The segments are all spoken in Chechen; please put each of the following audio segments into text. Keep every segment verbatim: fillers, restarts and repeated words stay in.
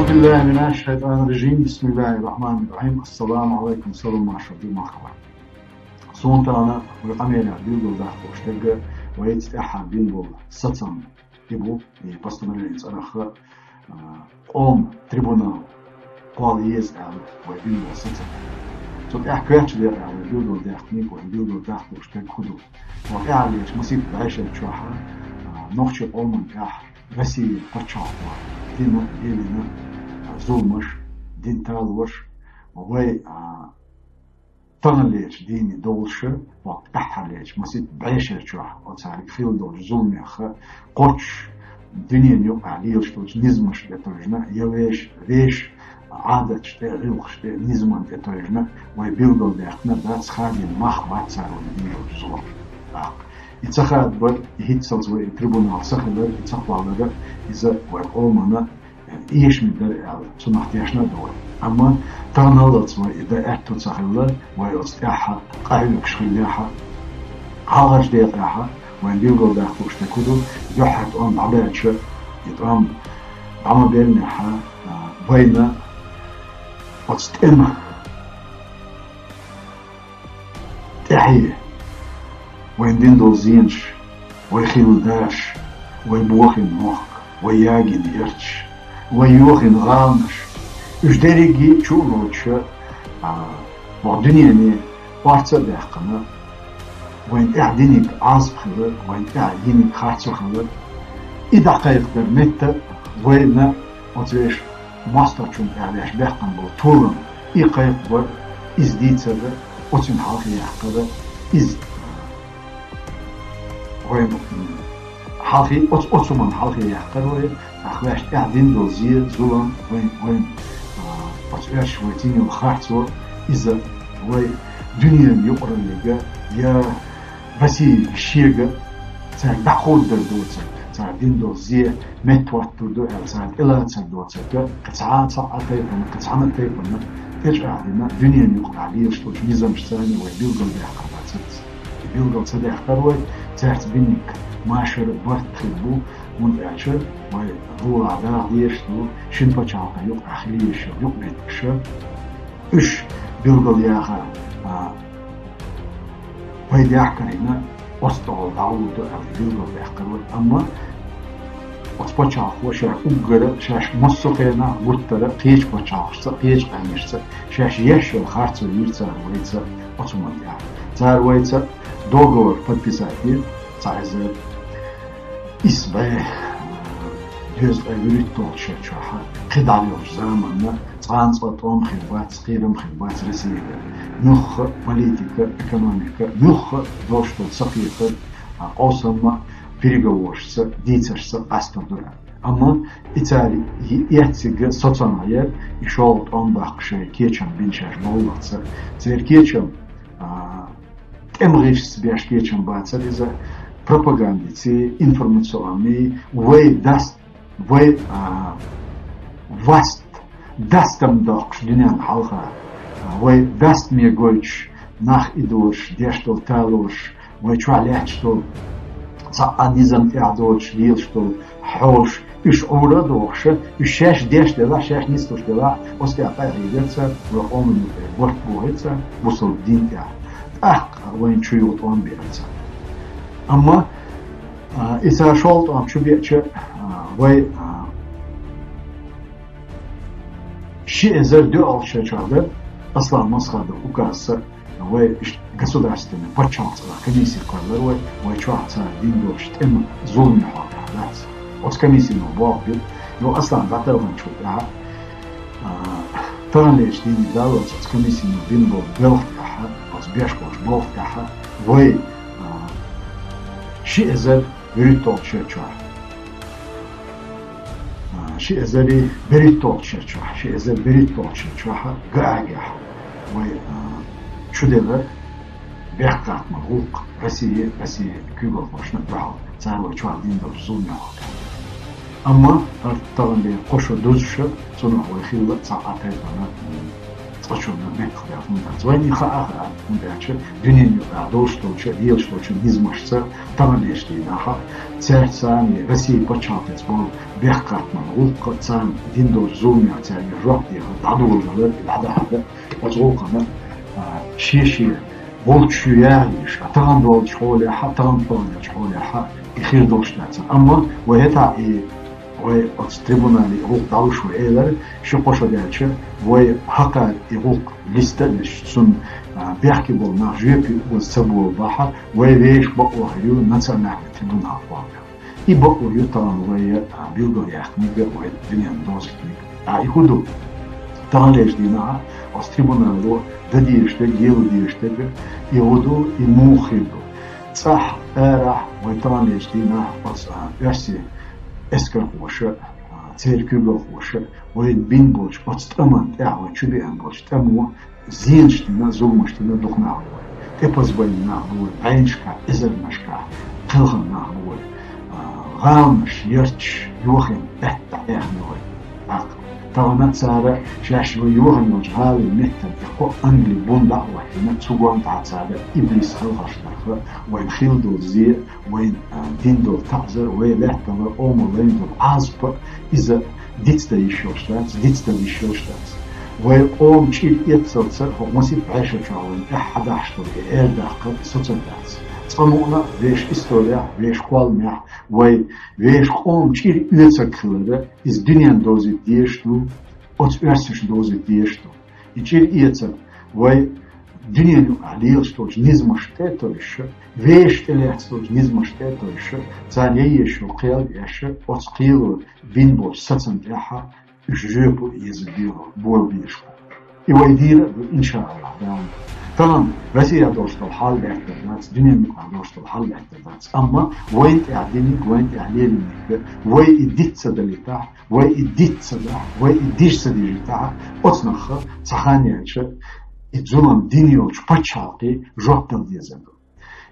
بالله من الشيطان الرجيم. بسم الله الرحمن الرحيم. السلام عليكم, салам маршалла ду, махкала. Сона тахана вай къамелехь билгалдаккха лууш дерг вай цу тӀехьа бина бола сацам. И бу, и постановление цӀерах, а, къоман трибунал кхолла еза аьлла вай бина бола сацам. Цу тӀехь коьртачу декъехь вай билгалдаьккхинарг, вай билгалдаккха лууш дерг хӀун ду? Вай тӀехьа лелачу масийтта бӀешерчохь, а, нохчийн къоман тӀехь Россин пачхьалкхо дина, диллина, а, зуламаш, дина талораш, вай, а, таханлерчу дийне долуш, вай тӀаьххьарлерчу масийтта бӀешерчохь оцаьрга хилла долчу зуламех кхоччуш, дуьненан юкъахь лелаш долчу низамаш тӀе тевжина, я вешан, вешан Ӏадаташ тӀе, гӀиллакхаш тӀе, низамна тӀе тевжина, вай билгалдаьккхина дац, хадийна мах бац цара вайна дина долчу зуламна. ТӀаккха и ца хадабар, и хӀинццалц вай и трибунал ца хилар, и ца кхоллар, иза вай къомана эшаме дара аьлла, цунах тешна а ду вай. Амма таханаллалц вай и дан аьтто ца хилла, вай оцу тӀехь къахьоьгуш хиллехь, хьалхарчу декъехь вайна билгалдаккха лууш дерг хӀун ду, дуьххьара тӀом дӀабаьлча, и тӀом дӀа ма беллинехь, а, вайна оцу тӀеман тӀаьхье вайна дина долу зенаш, вай хилла даш, вай бохийна мохк, вай ягийна ярташ, вай йохийна гӀаланаш, уьш дерриге а чу а лоцуш, а, вай дуьнене орца а даьккхина, вайна тӀехь диниг Ӏазап хилар, вайна тӀехь йиниг харцо хилар, и дӀакхайкхадар метта вайна оцу вешан мостагӀчунна тӀехь вешан баьккхина болу толам, и кхайкхабар, иза дийцар, оцунна хьалхе яккхар, иза вайна, м, хьалхе, оцу, оцу хӀуманна хьалхе яккхар вай, тӀаккха вешан тӀехь дина долу зе, зулам, вайн, вайн, а, оцу аьрша вай цӀена йолу харцо, иза вай дуьненан юкъараллига, я Россига шега, цаьрга дӀакховдадар доцург, цара дина долу зе меттахӀоттор ду аьлла, цара тӀелацар доцург, кхин цхьа а, цхьа а тайпана, кхин цхьана а тайпана тӀечӀагӀдина, дуьненан юкъахь лелаш долчу низамашца вай билгалдаьккхина дацара. И билгал ца даьккхар вай, цаьрца бинарг машар а, барт а хир бу, хӀунда аьлча вай гӀуллакх дагӀа дезаш ду, шина пачхьалкхан юкъахь хила езаш йолу юкъаметтигаш. Уьш билгалъяха, а, вай даьхкарийна, оцу тӀехула дӀагӀур ду аьлла билгалдаьккхар вай. Амма оцу пачхьалкхо шаьш уггара, шаьш массо а хенахь гуттара а, кхечу пачхьалкхашца а, кхечу къаьмнашца а, шаьш еш йолу харцо йира цара вайца оцу хӀуманна тӀехь. Цара вайца договор подписать йира, цхьа эзар исс бӀе дезткъе вуьрхӀитталгӀачу шарчохь, кхидӀа йолчу заманна, цкъа а цкъа тӀом хир бац, кхерам хир бац Россияга. Муьлхха а политика, экономика, муьлхха а долуш долу сакхетар, а, къовсам а, переговорашца, дийцаршца къастор ду аьлла. Амма и цара и эццига соцуш яра, и шолгӀа тӀом баккха шайн кечам бина шаьш бовллакца. Церан кечам, а, тӀеман гӀирсаца беш кечам бацара иза, пропагандиций, информационный, вай даст, вай, а, васт, дастам доккхуш дуьненна хьалха, а, вай дастаме гойтуш нах идораш, деш долу талораш, вай чохь лаьтташ долу цхьа а низам тӀехь доцуш лелаш долу хьолаш, уьш Ӏура а дохуш, уьш шаьш деш делахь, шаьш нислуш делахь, оцу тӀехь къахьегара цара, вай къоман юкъе барт бохийра цара, бусалба дин тӀехь. ТӀаккха вайна чу юкъа тӀом беара цара. Амма, а, и цара шолгӀа тӀом чу беача, а, вай, а, ши эзар доьалгӀачу шарчохь дара Аслан Масхадов указца, вай иш-, государственный пачхьалкх цӀарах комисси кхоьллира вай, вай чохь цара дина долчу тӀеман зуламех хьокхуш дац. Оцу комиссино болх бира, йо Аслан дӀатарханчул тӀаьхьа, а, таханлерчу дийне даллалц оцу комиссино бина болу белхан тӀаьхьа, оцу беш болчу болхан тӀаьхьа вай, а, ши эзар вуьрхӀитталгӀачу шарчохь, а, ши эзар берхӀитталгӀачу шарчохь, ши эзар берхӀитталгӀачу шарчохь Гаагехь вай, а, чу делла бехктакхаман гӀуллакх Россия, Россия куьйгалхошна дуьхьал, цара вай чохь дина долчу зуламех хьокхуш. Амма хӀара таханлера кхо шо дузуш, цунах вай хилла цхьа а тайпана, м, цхьачунна меттахдер хӀума дац. Вайна хаа хаа, хӀунда аьлча дуьнен юкъа долуш долчу, лелаш долчу низамашца таханлерчу дийнахь а, цаьрца а, Россия пачхьалкхаца болу бехк-хаттаман гӀуллакх а, царна дина долчу зуламех цаьрга жоп дехар, дӀадоладалар, дӀадахьар а, оцу гӀуллакхана, а, шен-шен болчу ю яхьа йиш, а тахана долчу хьолехь а, тахана тӀехь долчу хьолехь а и хир долуш дац. Амма вай хӀетахь и, вай оцу трибунале гӀуллакх дӀалуш вай элира, ши-кхо шо даьлча, вай хьакха и гӀуллакх листа а деш, цунна, а, бехке болу нах жоьпе оза ца болу бахьа, вай вешан бакъо хир ю национальный трибунал кхоллам. И бакъо ю тахана вай, а, билгалъяьккхинарг а, вай дуьненна довзийтинарг а. А и хӀун ду? Таханлерчу дийнахь а оцу трибунало дан дезаш дерг, лело дезаш дерг а, и хӀун ду, и муха хир ду? ЦӀахь, арахь вай таханлерчу дийнахь а оцу, а, оьрсийн эскархоша, а, церан куьйгалхоша вайна бина болчу оцу тӀаман тӀехь, вай чу беана болчу тӀамо зенаш дина, зуламаш дина дукха нах бу вай. ТӀепаза байна нах бу вай, бӀеннашкахь, эзарнашкахь кхелхина нах бу вай. А, гӀаланаш, ярташ йохийна, аьтта дӀаэхна вай. ТӀаккха тахана цара шаьш вай йохийна йолчу гӀалин меттан и кхо англи бун дӀа а хӀоттийна, цу гонна тӀехь цара иблис хьалхарш дарх а, вайна хилла долу зе а, вайна, а, дина долу таӀзар а, вай лаьттара къоман лайна долу Ӏазап а, иза дицдан йиш йолуш дац, дицдан йиш йолуш дац. Вай къоман чӀир эццалца хӀокху масийтта бӀешерчохь вайна тӀехь хьадахьаш долу и аьрдаккха соцур дац. Цкъа мукъана а вешан исторехь, вешан кхолламехь вай вешан къоман чӀир оьцург хилар а, иза дуьненна довзийта дезаш ду, оцу оьрсашна довзийта дезаш ду. И чӀир эцар вай дуьненан юкъахь лелаш долчу низамашна тӀе а товжуш, вешан тӀелаьцна долчу низамашна тӀе а товжуш, царна ян езаш йолу кхел а еш, оцу кхело бина болчу сацамна тӀехь а уьш жоьпе езар дела болу безаш бу. И вай дийр а ду, иншааллахь, Дала. Тахана Россехь долуш долу хьал лаьттар дац, дуьненан юкъахь долуш долу хьал лаьттар дац. Амма вайна тӀехь динарг, вайна тӀехь лелийнарг, вай и диц ца далийтахь, вай и диц ца дахь, вай и дижа ца дижийтахь, оцу нахах цхьа хан яьлча, и зулам дина йолчу пачхьалкхе жоп дала дезар ду.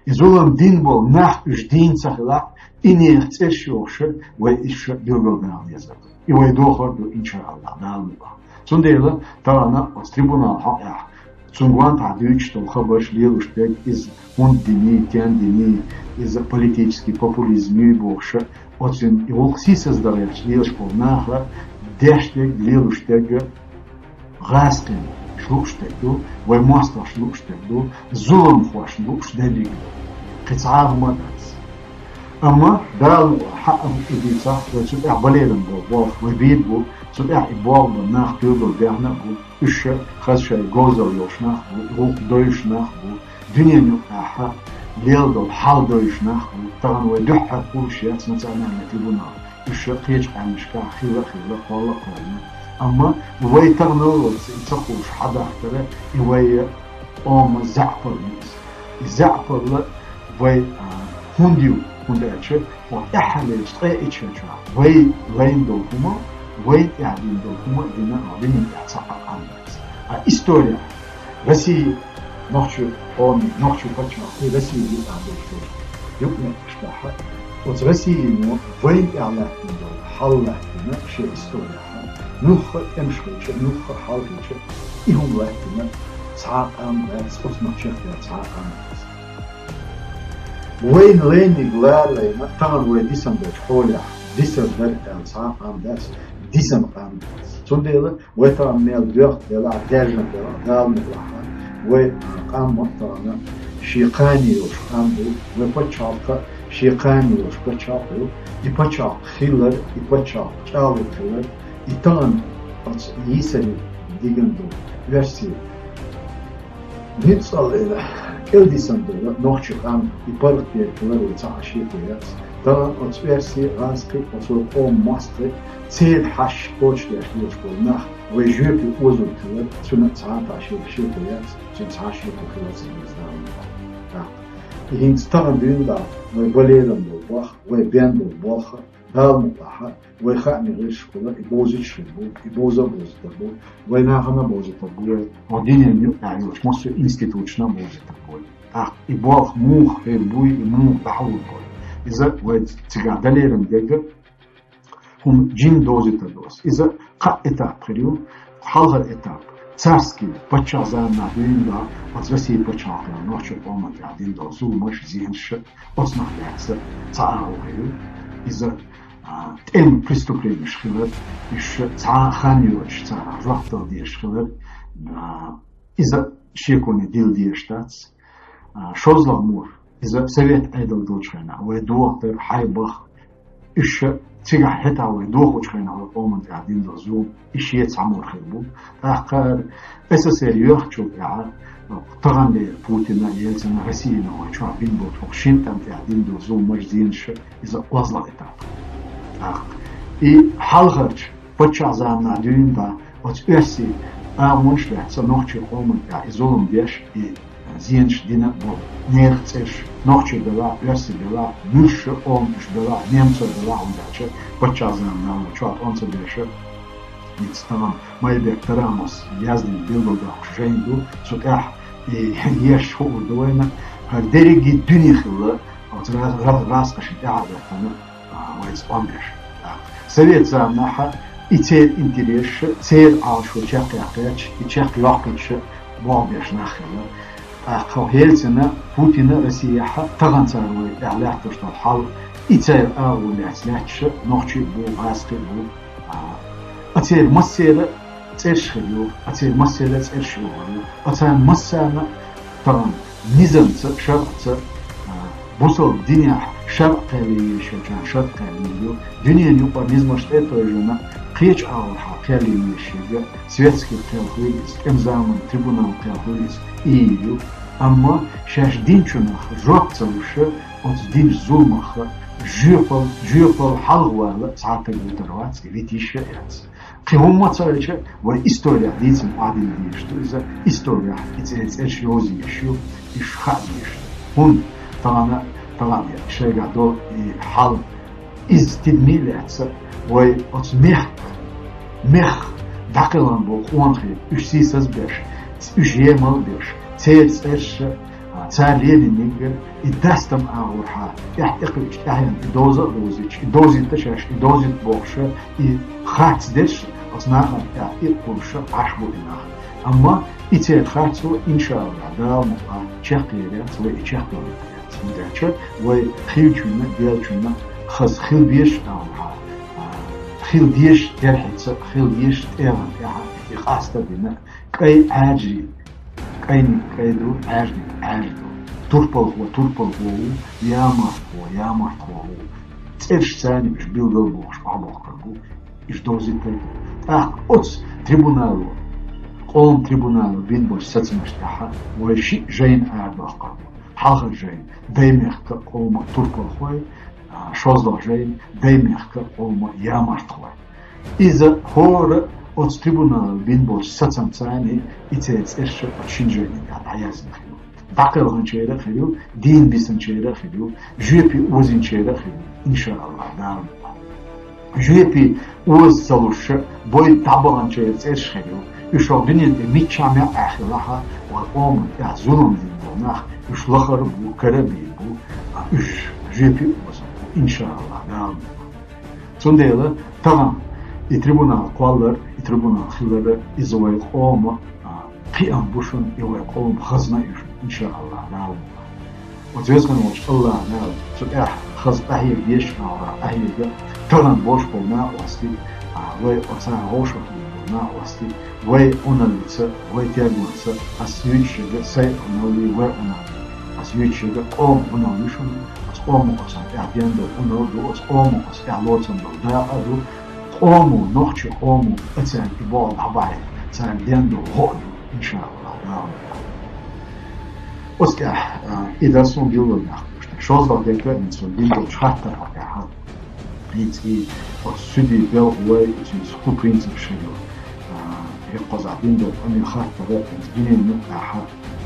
И зулам дина болу нах уьш дийна ца хилахь, и нехан цӀераш йохуш, вай уьш билгалдала дезар ду. И вай дохор ду, иншааллахь, Дала мукъ лахь. Цундела тахана оцу трибунал хьокъехь, цунна гонахь дуьйцуш долу хабарш, лелош дерг, иза хӀунда диний, стенна диний, иза политический популизм юй бохуш, оцунна и гӀуллакх сийсаздахьарца лелаш болу наха деш дерг, лелош дерг гӀазкхийн лууш дерг ду, вай мостагӀашна лууш дерг ду, зуламхошна лууш дерриг ду. Кхин цхьа а хӀума дац. Амма Дала мукъ лахь, хьаъам и дийцахь, вай цу тӀехь балерам болу болх вай бийр бу, цу тӀехь и болх бан нах тоьлур бехна а бу, уьш ша хаза шайн говзалла йолуш нах бу, гӀуллакх дойуш нах бу, дуьненан юкъахь лела долу хьал дойуш нах бу, тахана вай дуьххьара кхуллуш яц национальный трибунал. Уьш ша кхечу къаьмнашкахь хилла а хилла, кхолла а кхоьллина. Амма вай таханаллалц и ца кхуллуш хьадахтара, и вай къоман заьӀапалла ю иза. И заьӀапалла вай, а, хӀунда ю, хӀунда аьлча, хӀокху тӀаьххьарчу ткъе итт шарчохь вай лайна долу хӀума, вайна тӀехь дина долу хӀума а дина, а динан тӀехь цхьа а къам дац. А история, Россия, нохчи къоман, нохчи пачхьалкх, и Россия юкъахь долуш долу юкъаметтигашкахь, оцу Россино вайна тӀехь лаьттина долу хьал лаьттина шен историяхь, муьлхха а тӀемаш хилча, муьлхха а хьал хилча, и хӀума лаьттина цхьа а къам дац, оцу нохчех дерг цхьа а къам дац. Вайна лайниг лалайна, тахана вай дисина долчу хьолехь, дисар дара аьлла цхьа а къам дац, дисина къам дац. Цундела вай тахана мел доьхна делахь, даьржина делахь, Дала мукъ лахь, вай, а, къам ма тахана шен кхане йолуш къам ду, вай пачхьалкх а шен кхане йолуш пачхьалкх ю, и пачхьалкх хилар, и пачхьалкх чӀагӀлур хилар, и тахана оцу йийсаре дигна ду, оьрсийн ницкъалла кӀелдисина долу нохчи къам, и паргӀатберг хилар вай цхьа а шеко яц. Тахана оцу оьрсийн, гӀазкхийн, оцу вай къоман мостагӀийн, церан хьашт кхочушдеш лелаш болу нах вай жоьпе озор хилар, цуьнан цхьа а шеко яц, цуьнан цхьа а шеко хилар ца деза Дала мукъ лахь. ТӀаккха и хӀинца тахана дуьйна Дала, вай балерам болу болх, вай бен болу болх, Дала мукъ лахь, вай хаамийн гӀирсашкахула и бовзуьйтуш хир бу, и бовза а бовзуьйтур бу, вай нахана а бовзуьйтур бу вай, хӀокху дуьненан юкъахь йолчу массо а институташна а бовзуьйтур бу вай. ТӀаккха и болх муха хир буй, и муха дӀахьур буй. Иза вай цигахь далеран дерг а хӀума жимма довзуьйтур ду ас. Иза кхаа этап хир ю, хьалхара этап. царский паччахьа заманахь дуьйна да, оцу России пачхьалкхо нохчийн къоман тӀехь дина долу зуламаш, зенаш, оцунах лаьцна цхьа агӀо хир ю. Иза а, тӀеман преступленеш хилар, уьш цхьа а хан йоцуш царах жоп дала дезаш хилар, а, иза шеконе дилла дезаш дац. А, шолгӀа мур, иза совет Ӏедал долчу хенахь вай дохатар, хьайбах, уьш цигахь хӀетахь вай дохучу хенахь вай къоман тӀехь дина долу зулам, и шен цхьа мур хир бу. ТӀаккха СССР йоьхначул тӀаьхьа, тахана де Путина, Ельцина, Россияна вай чохь бина болчу хӀокху шина тӀам тӀехь дина долу зуламаш, зенаш, иза кхозлагӀа этап. ТӀаккха и хьалхарчу паччахьа заманахь дуьйна да, оцу оьрсийн агӀонаш лаьцна нохчийн къоман тӀехь и зулам деш, и зенаш дина а болу, нехан цӀераш, нохчий белахь, оьрсий белахь, муьлхха а къоман уьш белахь, немцой белахь, хӀунда аьлча паччахьа заманахь вай чохь тӀом ца беш, хӀинца тахана Майбек Тарамовс яздина билгалдоккхуш жайна ду, цу тӀехь и еш хуур ду вайна, хӀара дерриге дуьне хилла, оцу ра-, ра-, раскъашна тӀаьхьа а беттана, а, вайца къом беш. ТӀаккха совет заманахь и церан интересаш, церан Ӏалашо чекхъяьккхича, и чекхйоккхуьйтуш болх беш нах хилла. ТӀаккха хӀокху Ельцина, Путина Россияхь тахана цара вай тӀехь лаьтташ долу хьал, и церан агӀо лаьцна лаьтташ нохчий а бу, гӀазкхий а бу. А, а церан массеран а цӀераш хир ю, а церан массеран а цӀераш йохур ю, а царна массарна а тахана низамца, шарӀаца, а, бусалба динехь шарӀ кхел йийш йолчарна шарӀ кхел йийр ю, дуьненан юкъара низамаш тӀе а тевжина, кхечу агӀорхьа кхел йийш йолу, светский кхел хуьлу иза, тӀеман заманан трибунал кхел хуьлу иза, и йийр ю. Амма шаьш динчунах жоп ца луш, оцу динчу зуламах жоьпалла, жоьпалла хьалхавала цхьа а стаг витар вац, и витийша а яц. Кхин хӀумма ца хилча, вай исторехь дийцина Ӏадина дезаш ду иза, исторехь и цӀе-, цӀераш йовза йиш ю, уьш хаа дезаш ду. ХӀунда тахана, тахана шайгахь долу и хьал, иза тидаме лаьцна, вай оцу мехкан, мехкан дӀакхелхина болу къонахий, уьш сийсаз а беш, уьш емал а беш, церан цӀераш, а, цара лелийнарг, и дастам агӀорхьа, тӀаьхьа тӀекхуьучу тӀаьхьенна и довза а довзуьйтуш, и довзийта шаьш, и довзийта бохуш, и харц дерш, оцу нахана тӀехь и кхуллуш Ӏаш бу и нах. Амма и церан харцо, иншааллахӀ, Дала мукъ лахь, чекхъер яц, вай и чекхдалийта яц. ХӀунда аьлча вай хилчунна, делчунна хаза хила безаш агӀорхьа, а, хила дезаш дерхьица, хила дезаш тӀегӀан тӀехьа и къаста а бина, кӀай Ӏаьржий, кӀайниг кӀай ду, Ӏаьржниг Ӏаьржа ду. Турпалхо турпалхо ву, ямартхо ямартхо ву. ЦӀераш царна уьш билгал бохуш охьабохкург бу, уьш довзийтарг. ТӀаккха оцу трибунало, къоман трибунало бина болчу сацамашна тӀехь вай шиъ жайна арадоккхур ду. Хьалхара жайна даймехкан а, къоман а турпалхой, а, шозлагӀа жайна даймехкан а, къоман а ямартхой. Иза хӀора оцу трибунало бина болчу сацамца и церан цӀераш оцу шина жайнин тӀехь дӀаяздина хир ю. ДӀакхелхинчеран а хир ю, дийна бисинчеран а хир ю, жоьпе озийначеран а хир ю, иншааллахӀ, Дала мукъ лахь. Жоьпе оза ца луш, бойда дӀабаханчеран цӀераш хир ю. Уьш хӀокху дуьненан тӀе миччахьа маьӀӀехь хилахь а, вайн къоманна тӀехь зулам дина болу нах, уьш лахара а бу, кара а бийр бу, а уьш жоьпе а озор бу, иншааллахӀ, Дала мукъ лахь. Цундела тахана и трибунал кхоллар, и трибунал хилар, иза вай къоман, а, кхиам бу шуна, и вай къоман хазна а ю шуна, иншааллахӀ, Дала мукъ лахь. Оцу везан волчу АллахӀ Дала цу тӀехь хаза къахьега дезаш агӀор къахьега, тахана болуш болу накъостий, а, вай оцара вовшахтоьхна болу накъостий, вай Ӏуналлица, вай тергонца, ас юьйцуш ерг сайн Ӏуналлий, вай Ӏуналлий, ас юьйцуш ерг къоман Ӏуналла ю шуна, оцу къоман оцунна тӀехь ден долу Ӏуналла ду, оцу къоман оцу тӀехь лоцун долу дакъа а ду, къомо, нохчийн къомо, а цаьрга и болх дӀабахьийта, царна ден долу гӀо а ду, иншааллахӀ, Дала мукъ лахь. Оцу тӀехь, а, и дар суна билггал даккхуш ду. ШозлагӀа дерг а хӀинца суна дина долчу хаттарх тӀехь, хӀинца и оцу суьдийн белхан вай, иза хӀун принцип шайна, а, хӀокхузахь дина долу къамел хаттар а, хӀинца дуьненан юкъахь,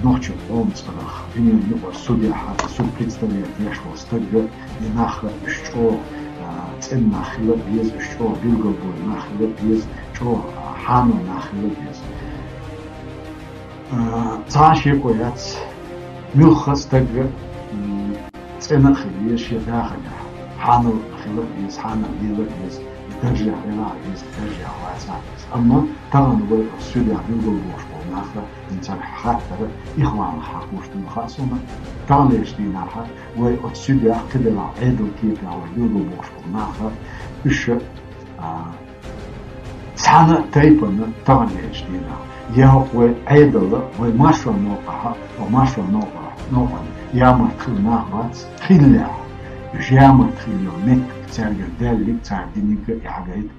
нохчийн къоман цӀарах, дуьненан юкъара судехь, суд представлять деш волу стаг а, и нах а, уьш чӀогӀа, а, цӀена нах хила а беза, уьш чӀогӀа билгал болу нах хила а беза, чӀогӀа, а, хьанал нах хила а беза. А, цхьа а шеко яц, муьлхха а стаг а, м, цӀена а хила веза шен дахарехь, хьанал а хила а веза, хьанал лела а веза, и даржехь велахь а веза, даржехь вацахь а веза. Амма тахана вай оцу суьдехь билгалбохуш болу нах, хӀинца цара хаттара, ихванах хьакхуш ду хаьа суна, таханлерчу дийнахь вай оцу суьдехь, кхидолу Ӏедал кепехь вай билгалбохуш болу нах, уьш, а, цхьана а тайпана таханлерчу дийнахь, я хӀокху вай Ӏедала, вай маршонан новкъахь, хӀокху маршонан новкъахь, новкъахь ямарта хилла нах бац, хиллехь, уьш ямарта хилла йолу меттиг цаьргара даьллиг, цара диниг а и хьагайта.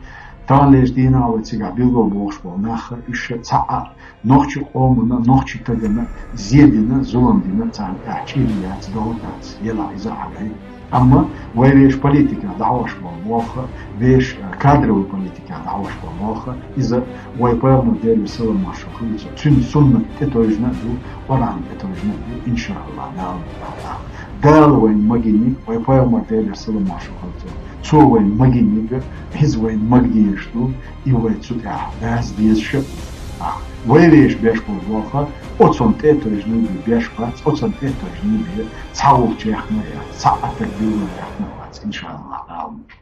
Таханлерчу дийнахь вай цигахь билгалбохуш болу нах, уьш цхьа а нохчийн къомана, нохчийн тагана зе дина, зулам дина, царна тӀехь чӀир яц, дов дац, елахь иза а хьагайта. Амма вай вешан политикехь дӀахьош болу болх, вешан, а, кадровый политикехь дӀахьош болу болх, иза вай Пайхамар, Делера салам-маршо хуьлда цунна, цуьнан суннат тӀетовжина а ду, Къуръан тӀетовжина а ду, иншааллахӀ, Дала мукъ лахь. Дала вайна магийниг, вай Пайхамар, Делера салам-маршо хуьлда цунна, цо вайна магийниг, иза вайна магадезаш ду, и вай цу тӀехь даза дезаш а ду. Вай вешан беш болу болх, оцунна тӀетовжина бен беш бац, оцунна тӀетовжина бен цхьа гӀулч яьккхина а яц, цхьа а таг билгал яьккхина а вац, иншааллахӀ, Дала мукъ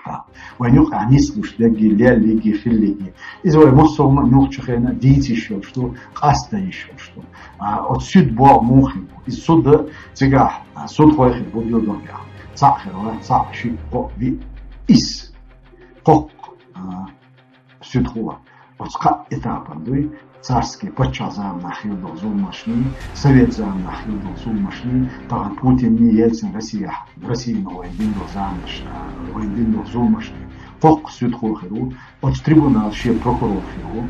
лахь. Вайн юкъахь нислуш дерриге, леллиге, хиллиге. Иза вай массо а хӀума а муьлххачу хенахь дийца йиш йолуш ду, къастадо йиш йолуш ду. А, оцу суьд боху муха хир бу? Иза суьд цигахь, а, судхой хир бу билгалбехь. Цхьаъ хир вац, цхьаъ, шиъ, кхоъ, виъ, исс. Кхоккха, а, суьдхо. Оцу кхаа этапан дуй, царский паччахь заманахь хилла долу зуламашний, совет заманахь хилла долу зуламашний, тахана Путинний, Ельцин Россияхь, Россияно вайна дина долу заманаш, а, вайна дина долу зуламашний. Кхоккха суьдхо хир ву, оцу трибунала шен прокурор хир ву.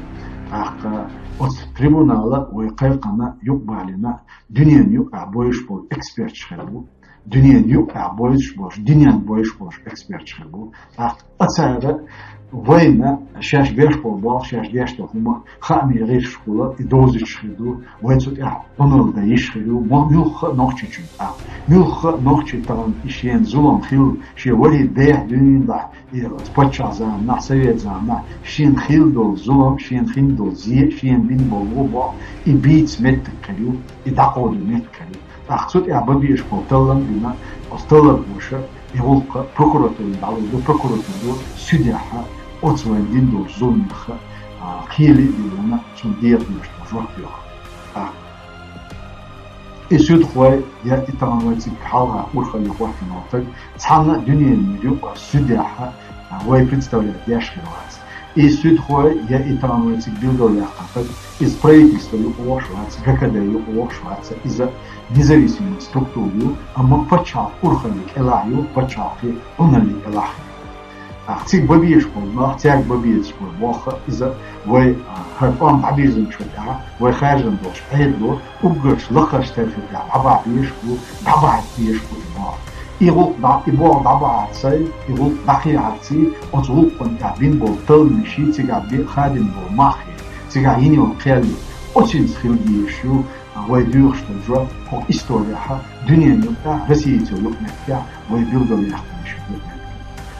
ТӀаккха оцу трибунала вай кхайкхина, юкъабалийна, дуьненан юкъахь бовзуш болу эксперташ хир бу. Дуьненан юкъахь бовзуш болуш, дуьненна бовзуш болуш эксперташ хир бу. ТӀаккха а цара вайна шаьш беш болу болх, шаьш деш долу хӀума хаамийн гӀирсашкахула и довзуьйтуш хир ду, вай цу тӀехь къамел дан йиш хир ю, мо-, муьлхха а нохчичунна. ТӀаккха муьлхха а нохчи тахана и шена зулам хилла, шен вари дехьа дуьйна дахь, и паччахь заманахь, совет заманахь, шена хилла долу зулам, шена хин долу зе, шена бина болу вон болх, и бийца меттиг хир ю, и дӀакховдо меттиг хир ю. ТӀаккха цу тӀехь бан безаш болу таллам а бина, оцу таллархоша и гӀуллакх прокуратурина дӀалур ду, прокуратура суьдехь оцу вайна дина долчу зуламех, а, кхел а диллина, цунна декъала долуш долу жоп йоху. ТӀаккха и суьдхой, я и тахана вай цига хьалха урхалле хӀоттийна волу стаг, цхьанна а дуьненан юкъара суьдехь, а, вай представлять деш хир вац. И суьдхой, я и тахана вай цига билгалъяьккхина стаг, иза правительство юкъа вогӀуш вац, ГКД юкъа вогӀуш вац, иза независимая структура ю, амма пачхьалкхан урхалле кӀелахь ю, пачхьалкхан Ӏуналле кӀелахь ю. ТӀаккха цига бан безаш болу нах, цаьрга бан безаш болу болх, иза вай, а, хӀара тӀом дӀабирзинчу тӀехь, вай хаьржина долчу Ӏедало, уггарш лакхарчу тархи тӀехь дӀабахьа безаш бу, дӀабахьийта безаш бу и болх. И гӀуллакх дӀа-, и болх дӀабахьарций, и гӀуллакх дӀакхехьарций, оцу гӀуллакхана тӀехь бина болу талламаший, цигахь бе-, хадийна болу мах, цигахь йина йолу кхел, оцуьнца хила дезаш ю, а, вай доьхуш долу жоп, хӀокху историяхь, дуьненан юкъахь, Россица юкъаметтигехь, вай билгалъяьккхинчу юкъаметтигехь.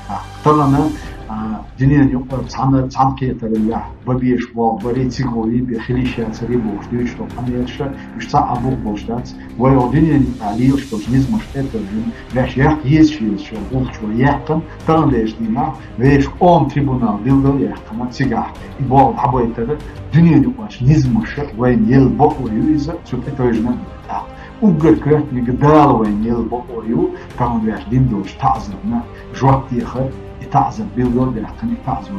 А, тахана, а, дуьненан юкъара цхьана, цхьана кхетараллехь, бан безаш болу барий, цига гӀо вий бен, хила йиш яцарий бохуш дуьйцуш долу къамелаш, уьш цхьа а бух болуш дац. Вай оха дуьненан юкъахь лелаш долчу низамаш тӀе а тевжина, ваьш яккха езаш, езаш йолу гӀуллакхаш вай яьккхина, таханлерчу дийнахь вешан къоман трибунал билгалъяьккхина, цигахь и болх дӀабайтар дуьненан юкъарчу низамаша вайна елла бакъо ю иза, цу тӀе тевжина а ду. Уггар коьртаниг Дала вайна елла бакъо ю, тахана ваьш дина долчу таӀзарна жоп дехар, и таӀзар билгалъяьккхина, и таӀзар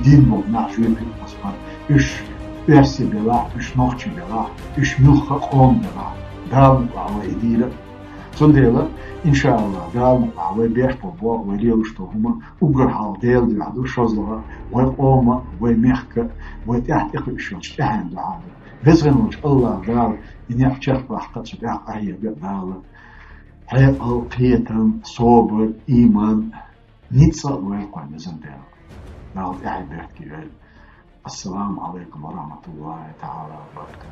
дина болу нах жоьпе а хьаспар. Уьш оьрси белахь, уьш нохчи белахь, уьш муьлхха а къоман белахь, Дала мукъ лахь вай и дийр а. Цундела, иншааллахӀ, Дала мукъ лахь вай беш болу болх, вай лелаш долу хӀума уггар хьалха Делан дуьхьа ду, шозлагӀа вай къоман, вай мехкан, вай тӀаьхьа тӀекхуьуш йолчу тӀаьхьенан дуьхьа ду. Везачу АллахӀ Дала и некъ чекхбаккха, цу тӀехь къахьега Дала хьекъал, кхетам, собар, ийман, ницкъ а лойла кхунна, везан Дела. Дала тӀаьхье беркате йойла. Ассаламу Ӏалайкум ва рахьматуллахӀи таӀала ва баракатухӀ.